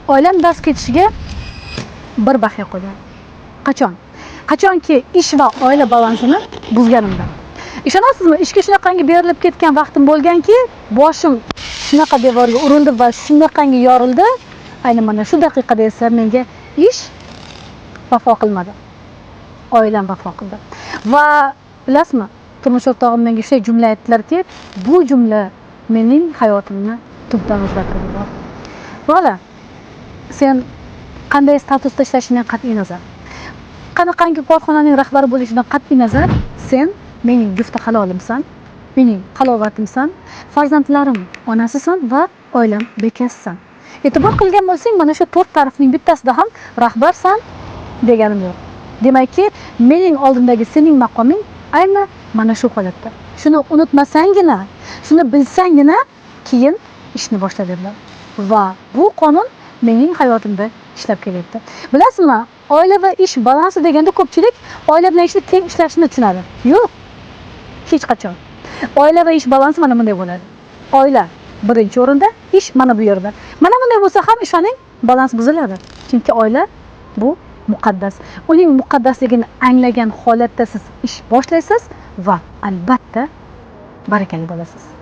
Oilam dars ketishiga bir baxya qo'ygan. Qachon? Qachonki ish va oila balansini buzganimda. Ishonasizmi, ishga shunaqangi berilib ketgan vaqtim bo'lganki, boshim shunaqa devorga urildi va shunaqangi yorildi. Ayni mana shu daqiqada esa menga ish vafo qilmadi. Oilam vafo qildi. Va bilasizmi, turmush o'rtog'im menga shunday jumla aytdilarki, bu jumla mening hayotimni tubdan o'zgartirib yubordi. Lola, sen qanday statusda ishlashingdan qat'iy nazar, qanaqangi korxonaning rahbari bo'lishidan qat'iy nazar, sen mening jufti halolimsan, mening halovatimsan, farzandlarim onasisan va oilam bekasisan. E'tibor qilgan bo'lsang, mana shu to'rt ta'rifning bittasida ham rahbarsan deganim yo'q. Demakki, mening oldimdagi sening maqoming ayni mana shu holatda. Shuni unutmasangina, shuni bilsanggina, keyin ishni boshla, dedilar. Va bu qonun mening hayotimda ishlab kelyapti. Bilasizmi, oila va ish balansi deganda ko'pchilik oila bilan ishni teng ishlashni tushunadi. Yo'q, hech qachon. Oila va ish balansi mana bunday bo'ladi. Oila birinchi o'rinda, ish mana bu yerda. Mana bunday bo'lsa ham, ishoning, balans buziladi. Chunki oila bu muqaddas. Uning muqaddasligini anglagan holatda siz ish boshlaysiz va albatta barakali bo'lasiz.